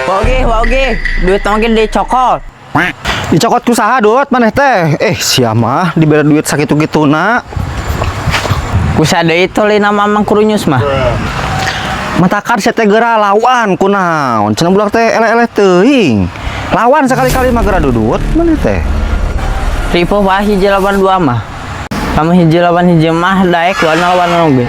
Oke, oke, duit oge dicokot. Dicokot ku saha, Dut, maneh teh? Eh, sia mah dibere duit sakitu-gituna. Kusa deui tolina Mamang Kurunyus mah. Matakan sia teh geura lawan kunaon. Cenah budak teh eleh-eleh teuing. Lawan sekali-kali mah geura, Dudut, maneh teh. Ripuh wah hiji lawan dua mah. Kamu hiji lawan hiji mah daek lawan lawan oge.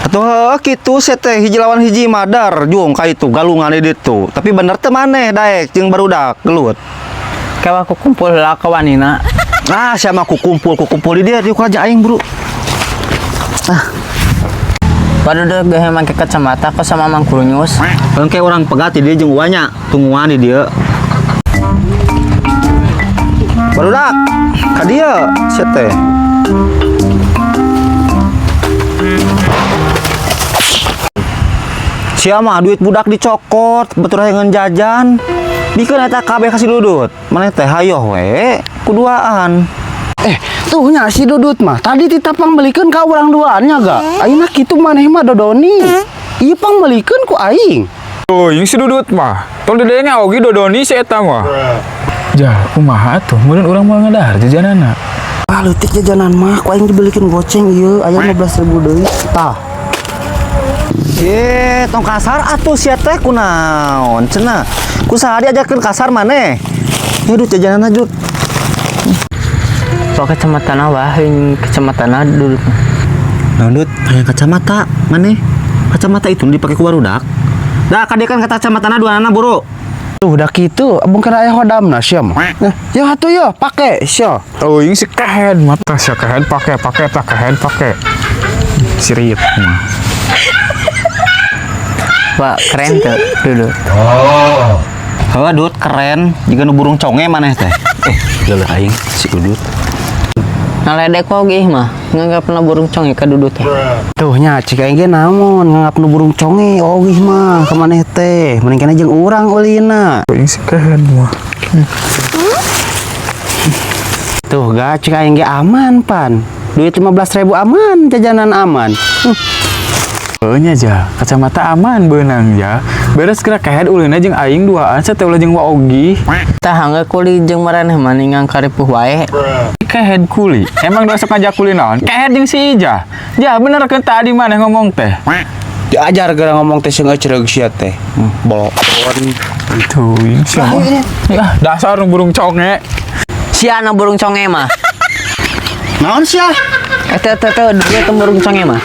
Atuh heuh kitu sia teh hiji lawan hiji madar jung ka itu galungan di ditu. Tapi bener teu maneh daek jeung barudak gelut? Kawa ku kumpul lah kawanina. Ah, sia mah kukumpul kukumpul di dia diuk aja aing, Bro. Ah. Baru geus make kacamata kok sama Mang Kurunyus. Engke urang pegat di dia jeung uanya, tungguan di dia. Barudak, ka dieu sia teh. Sia mah duit budak dicokot, betul hayang jajan. Bikeun eta kabeh ka si Dudut. Maneh teh hayoh we, kuduaan. Eh, tuh nya si Dudut mah tadi titah pangmeulikeun ka urang duaannya ga. Ayeuna kitu maneh mah dodoni. Ieu pangmeulikeun ku aing. Oh, yang si Dudut mah. Tong didenge oge dodoni si eta mah. Jah, kumaha atuh? Meureun urang moal ngadahar jajanana. Ah, leutik jajanan mah ku aing dibelikeun goceng ieu aya 15.000 deui. Tah. Ye, tong kasar atuh sia teh kunaon cenah. Ku saha diajarkeun kasar maneh? Ya Dut, jajanana, Dut. Sok kacamata wah, kacamata Dudut mah. Naon, Dut, hayang kacamata maneh? Kacamata itu dipake ku barudak. Dah ka dieu kan kacamatana duanana buru. Tuh udah kitu, abang kena aya hodamna sia mah. Nah, ya atuh ya, pake sia. Oh, yang si kehed mata si kehed pake pake tak kehed pake. Sirip mah. Wah, keren tuh Dudut. Heuh, Dut, keren. Jiga nu burung conge maneh teh. Eh, geuleuh aing si Dudut. Ngaledek oge mah, nganggap na burung conge ka Dudut teh. Tuh nya cik aing ge naon nganggap nu burung conge ogih mah ka maneh teh. Mending kana jeung urang ulina. Oh, yang si kehed mah. Tuh ga cik aing ge aman pan. Duit 15.000 aman, jajanan aman. Oh nya ja, kacamata aman beunang ja. Beres geura kehed ulina jeung aing duaan sia teh ulah jeung Wa Ogi. Tah angge kuli jeung maraneh mah ningang karipuh wae. Kehed kuli. Emang dosa ngajak kuli naon? Kehed jeung si Ijah. Ja, bener kan tadi maneh ngomong teh. Diajar gara ngomong teh sieun eureug sia teh. Bolon. Itu yang siapa? Ya, dasar burung conge. Sia na burung conge mah. Naon sia? Eh, teh teh teh Dudut teh burung conge mah.